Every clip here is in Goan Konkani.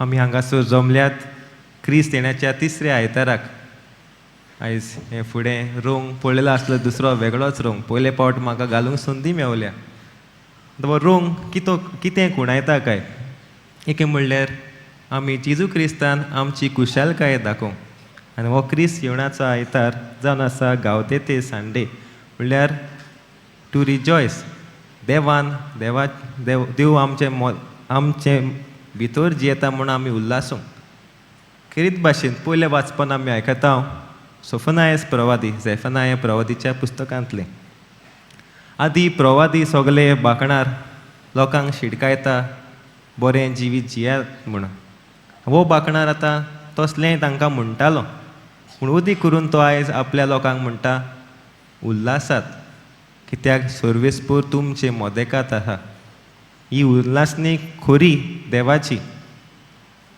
आमी हांगासर जमल्यात क्रिस्त येण्याच्या तिसऱ्या आयताराक. आयज हें फुडें रंग पळयलो आसलो दुसरो वेगळोच रंग, पयले पावट म्हाका घालूंक संदी मेवल्या. तो रंग कितो कितें खुणायता काय? एके म्हणल्यार आमी जेजू क्रिस्तान आमची खुशालकाय दाखोवंक, आनी हो क्रिस्त येवण्याचो आयतार जावन आसा गावते ते संडे, म्हणल्यार टू रिजॉयस. देवान देवा देव देव आमचे आमचे भितर जियेता म्हूण आमी उल्हासूंक. खेरीत भाशेन पयलें वाचपान आमी आयकता सोफनायस प्रवादी, झेफनाय प्रवादीच्या पुस्तकांतलें. आदी प्रवादी सगले बाकणार लोकांक शिडकायता बरें जिवीत जियात म्हूण. हो बाकणार आतां तसलें तांकां म्हणटालो, पूण उदी करून तो आयज आपल्या लोकांक म्हणटा उल्हासात, कित्याक सर्वेस्पोर तुमचे मोदेकात आसा. ही उल्हासणी खरी देवाची.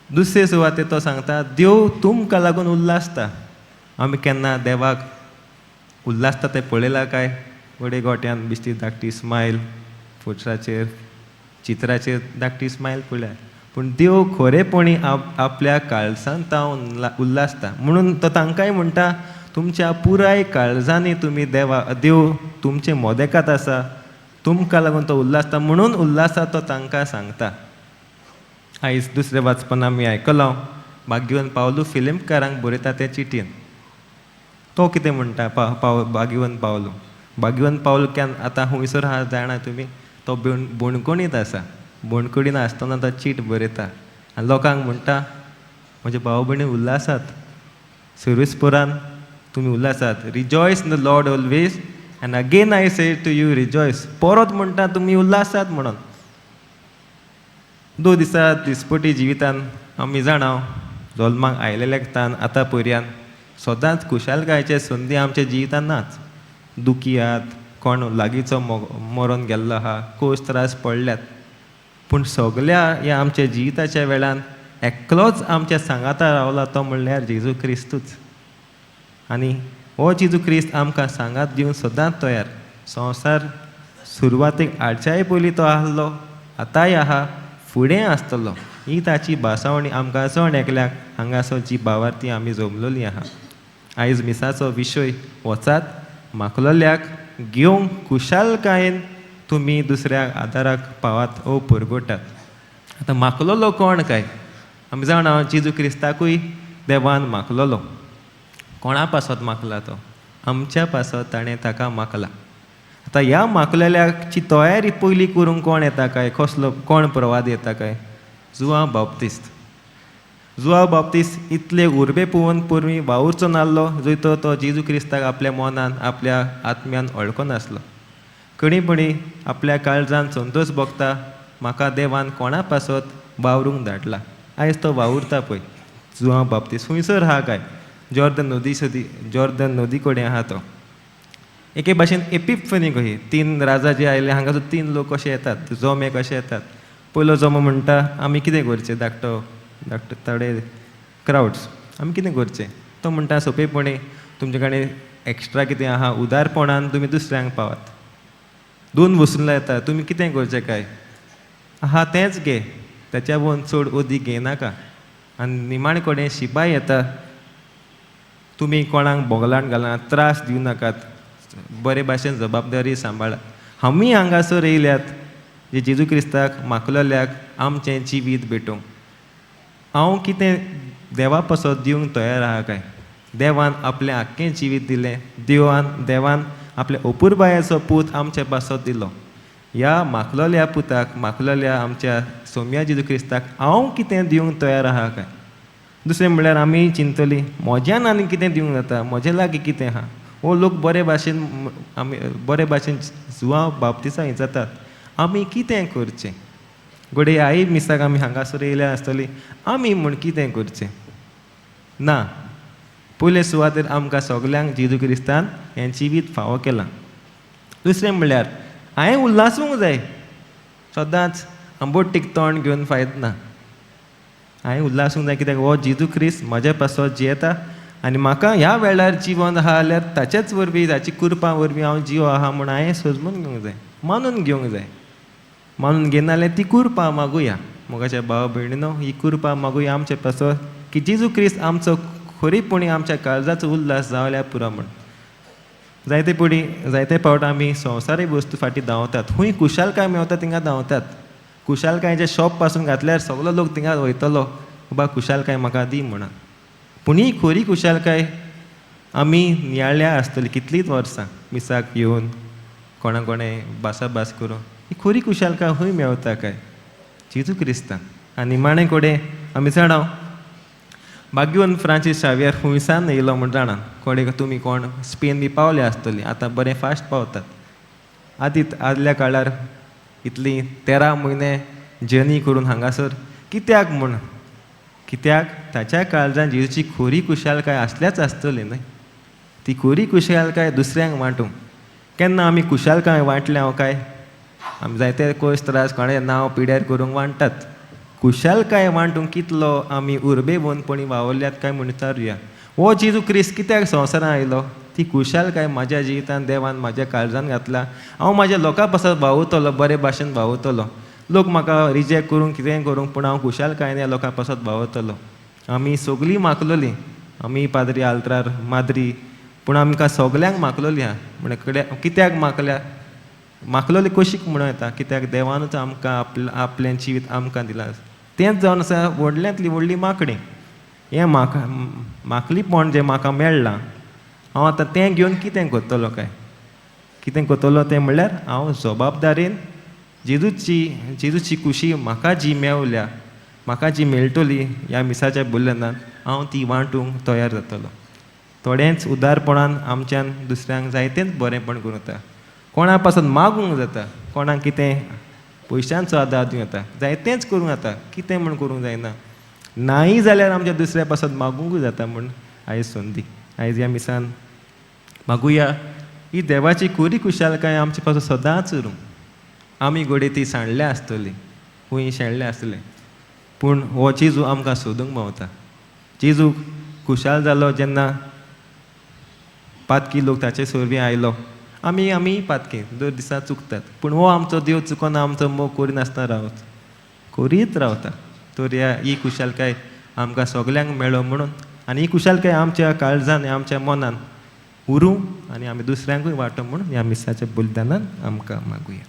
दुसरे सुवातेर तो सांगता देव तुमकां लागून उल्हासता. आमी केन्ना देवाक उल्हासता तें पळयलां काय? वडे गोट्यान बिश्टी धाकटी स्मायल फोटराचेर, चित्राचेर धाकटी स्मायल पळया, पूण देव खरेपणी आपल्या काळजान तावन उल्हासता. म्हणून तो तांकांय म्हणटा तुमच्या पुराय काळजांनी तुमी देवा देव तुमचे मोदेकात आसा, तुमकां लागून तो उल्हासता, म्हणून उल्हासा तो तांकां सांगता. आयज दुसरें वाचपान आमी आयकलां भाग्यवन पावलू फिलिमकारांक बरयता ते चिटयेन. तो कितें म्हणटा पाव भाग्यवन पावलू, भाग्यवन पावलू केन्ना आतां हुंयसर आहा जाणा तुमी? तो बोणकोणीत आसा. बोणकोणीन आसतना तो चीट बरयता आनी लोकांक म्हणटा म्हजे भाव भयणी उल्हासात, सर्वेस्पोरान तुमी उल्हासात. Rejoice in the Lord always and again I say to you rejoice. परत म्हणटा तुमी उल्हासात म्हणून. 2 दिसा दिसपटी जिवितान आमी जाणा जल्माक आयलेल्या तान आतां पर्यंत सदांच खुशालकायेचे संदी आमच्या जिवितान नाच. दुखी आहात, कोण लागींचो मरोन गेल्लो आहा, कोश त्रास पडल्यात, पूण सगल्या ह्या आमच्या जिविताच्या वेळान एकलोच आमच्या सांगाता रावला तो म्हणल्यार जेजू क्रिस्तूच. आनी हो जेजू क्रिस्त आमकां सांगात दिवन सदांच तयार. संवसार सुरवातेक हाडच्याय पयलीं तो आहलो, आतांय आहा, फुडें आसतलो. ही ताची भासावणी आमकां चड एकल्याक हांगासर जी भावार्थी आमी जमलोली आहा. आयज मिसाचो विशय वचात माकलोल्याक घेवंक खुशालकायेन तुमी दुसऱ्या आदाराक पावात ओ पुरगोटात. आतां माकलोलो कोण काय? आमी जाणा जेजू क्रिस्ताकूय देवान माकलोलो. कोणा पासत माकला तो? आमच्या पासत ताणें ताका माकला. आतां ह्या माकलेल्याची तयारी पयली करूंक कोण येता काय? कसलो कोण प्रवाद येता काय? जुआंव बाप्तिस्त. जुआंव बाप्तिस्त इतले उर्बे पोवन पोरवी वावुरचो नासलो, जंय तो तो जेजू क्रिस्ताक आपल्या मनान आपल्या आत्म्यान वळखनासलो. कणीपणी आपल्या काळजान संतोश भोगता म्हाका देवान कोणा पासत वावरूंक धाडला. आयज तो वावुरता पळय जुआंव बाप्तिस्त खुंयसर आहा काय? जॉर्दन नदी सदी, जॉर्दन नदी कडेन आहा तो. एके भाशेन एपिफनी कही 3 राजा जे आयले हांगासर 3 लोक कशे येतात, जोमे कशे येतात. पयलो जोमो म्हणटा आमी कितें करचें, धाकटो धाकटो थोडे क्रावड्स, आमी कितें करचें? तो म्हणटा सोंपेपणी तुमचे कडेन एक्स्ट्रा कितें आहा उदारपणान तुमी दुसऱ्यांक पावात. 2 वसुला येता तुमी कितें करचें काय? आहा तेंच घे, तेच्या वोन चड अदीक घेयनाका. आनी निमाणे कडेन शिपाय येता तुमी कोणाक बोगलांत घालना, त्रास दिवं नाकात, बरे भाशेन जबाबदारी सांबाळात. आमी हांगासर येयल्यात जे जेजू क्रिस्ताक माकलोल्याक आमचें जिवीत भेटोवंक. हांव कितें देवा पासत दिवंक तयार आहा काय? देवान आपलें आख्खें जिवीत दिलें, देवान आपल्या अपुरबायेचो पूत आमचे पासत दिलो. ह्या माकलोल्या पुताक, माकलोल्या आमच्या सोम्या जेजू क्रिस्ताक हांव कितें दिवंक तयार आहा काय? दुसरें म्हणल्यार आमी चिंतली म्हज्यान आनी कितें दिवंक जाता, म्हजे लागीं कितें आहा. हो लोक बरे भाशेन आमी बरे भाशेन जुआंव बाप्तिसां जातात, आमी कितें करचें? घडये आई मिसाक आमी हांगासर येयल्या आसतली, आमी म्हूण कितें करचें? ना, पयले सुवातेर आमकां सगल्यांक जेजू क्रिस्तान हें जिवीत फावो केलां. दुसरें म्हणल्यार हांवें उल्हासूंक जाय, सदांच आंबोटीक तोंड घेवन फायद ना. हांवें उल्हासूंक जाय कित्याक हो जेजू क्रिस्त म्हज्या पासत जियेता आनी म्हाका ह्या वेळार जिवन आहा जाल्यार ताचेच वरवीं, ताची कृपा वरवीं हांव जीव आहा म्हूण हांवें सजमून घेवंक जाय, मानून घेवंक जाय. मानून घेना जाल्यार ती कृपा मागुया. मोगाच्या भाव भयणीनो, ही कृपा मागुया आमचे पासत की जेजू क्रिस्त आमचो खरीपणी आमच्या काळजाचो उल्हास जावल्या पुरो म्हण. जायते पुडी जायते फावट आमी संवसारीक वस्तू फाटीं धांवतात, खूंय खुशालकाय मेवता थिंगा धांवतात. खुशालकायेचें शॉप पासून घातल्यार सगलो लोक थिंगा वयतलो, बाबा खुशालकाय म्हाका दी म्हणून. पूण ही खरी खुशालकाय आमी नियाळ्ळ्या आसतली कितलींच वर्सां मिसाक येवन कोणा कोणें भासाभास करून, ही खरी खुशालकाय खंय मेवता काय? जेजू क्रिस्तान. आनी निमाणे कडेन आमी जाणा भाग्यवन फ्रांसीस शावियर खुंयसान येयलो म्हण जाणा, कोणे तुमी कोण स्पेन बी पावले आसतली, आतां बरें फास्ट पावतात. आदी आदल्या काळार इतली 13 म्हयने जर्नी करून हांगासर कित्याक म्हूण? कित्याक ताच्या काळजान जेजूची खरी खुशालकाय आसल्याच आसतली न्हय. ती खरी खुशालकाय दुसऱ्यांक वांटूंक. केन्ना आमी खुशालकाय वांटले हांव काय? आमी जायते कोश त्रास कोणाचें नांव पिड्यार करूंक वांट्टात. खुशालकाय वांटूंक कितलो आमी उर्बेवंतपणी वावरल्यात काय म्हूण विचारुया. हो जेजू क्रिस्त कित्याक संवसारांत आयलो? ती खुशालकाय म्हाज्या जिवितान देवान म्हाज्या काळजान घातला. हांव म्हाज्या लोकां पासत वावुरतलो, बरे भाशेन वावुरतलो. लोक म्हाका रिजेक्ट करूंक कितेंय करूंक, पूण हांव खुशालकायेन ह्या लोकां पासत वावुरतलो. आमी सगळीं मागलोलीं, आमी पाद्री आल्त्रार माद्री, पूण आमकां सगल्यांक मागलोली आहा. म्हण कित्याक मागल्या? मागलोली कशी म्हणूं येता, कित्याक देवानूच आमकां आपलें जिवीत आमकां दिलां. तेंच जावन आसा व्हडल्यांतली व्हडली मागणी. हें म्हाका मागलीपण जें म्हाका मेळ्ळां, हांव आतां तें घेवन कितें करतलो काय? कितें करतलो तें म्हणल्यार हांव जबाबदारेन जेजूची खुशी म्हाका जी मेवल्या, म्हाका जी मेळटली ह्या मिसाच्या बलिदानान, हांव ती वांटूंक तयार जातलो. थोडेंच उदारपणान आमच्यान दुसऱ्यांक जायतेंच बरेंपण करूं येता. कोणा पासून मागूंक जाता, कोणाक कितें पयशांचो आदार दिवं येता, जायतेंच करूंक जाता. कितें म्हूण करूंक जायना? नाय जाल्यार आमच्या दुसऱ्या पासत मागूंकूय जाता म्हूण आयज संदी. आयज ह्या मिसान मागुया ही देवाची खरी खुशालकाय आमचे पासून सदांच उरूं. आमी घडये ती सांडल्या आसतली, खंय शेणल्या आसतले, पूण हो जेजू आमकां सोदूंक पावता. जेजू खुशाल जालो जेन्ना पातकी लोक ताचे सोरवीं आयलो. आमी आमी पातकी दर दिसा चुकतात, पूण हो आमचो देव चुकोना, आमचो मोग करिनासतना रावत करीत रावता. तर ह्या ही खुशालकाय आमकां सगल्यांक मेळो म्हणून, आनी ही खुशालकाय आमच्या काळजान आमच्या मनान उरूं आनी आमी दुसऱ्यांकूय वांटो म्हणून ह्या मिसाच्या बलिदानान आमकां मागुया.